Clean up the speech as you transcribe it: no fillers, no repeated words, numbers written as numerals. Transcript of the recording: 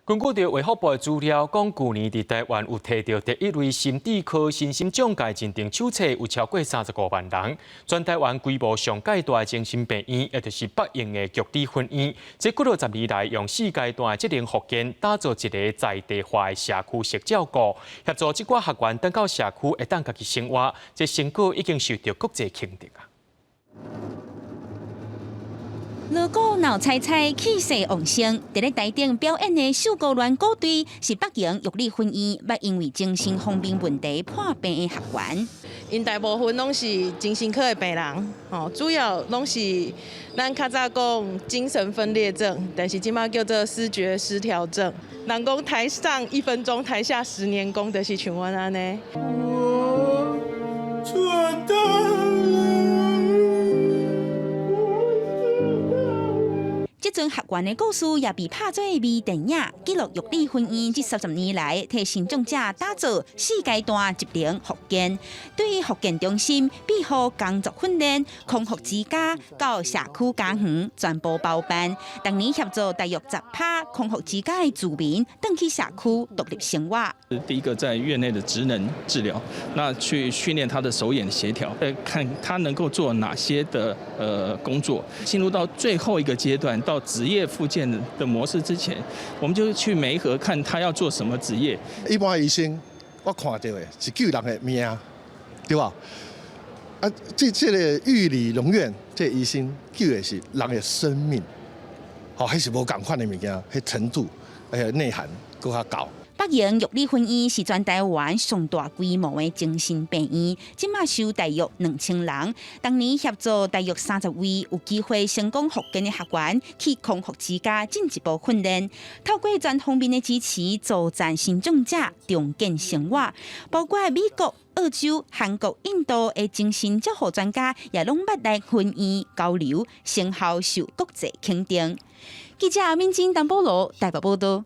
根據著衛福部的資料，講舊年佇台灣有提著第一類心智科身心障礙認定手冊，有超過35萬人。全台灣規模上蓋大的精神病院，也就是北榮的玉里分院，這幾若十年來用四階段的職能復健，打造一个在地化的社區式照顧，協助這寡學員轉到社區會當家己生活，這成果已經受著國際肯定啊！鑼鼓鬧彩彩，氣勢旺盛。佇咧台頂表演的秀姑巒鼓隊，是北榮玉里分院捌因為精神方面問題破病的學員。𪜶大部分攏是精神科的病人，吼，主要攏是咱較早講精神分裂症，但是這馬叫做思覺失調症。人講台上一分鐘，台下十年功，就是像阮按呢。我做到了。這陣學員的故事也被拍做微電影，記錄玉里分院這三十年來替身障者打造四階段職能復健，對復健中心、庇護工作訓練、康復之家到社區家園全部包辦。逐年協助大約10%康復之家的住民轉去社區獨立生活。第一個在院內的職能治療，那去訓練他的手眼協調，看他能夠做哪些的工作。進入到最後一個階段，到職業復健的模式之前，我們就去媒合看他要做什麼職業。一般醫生我看著的是救人的命，對吧？啊，這个玉里龍院這個醫生救的是人的生命，吼，彼是無仝款的物件，彼程度，而且內涵閣較高。北榮玉里分院是全台灣上大規模的精神病院，這馬收大約2000人。當年協助大約30位有機會成功復健的學員去康復之家進一步訓練，透過全方面的支持，助陣身障者重建生活。包括美國、澳洲、韓國、印度的精神照護專家也攏捌來分院交流，成效受國際肯定。記者敏晶、陳保羅台北報道。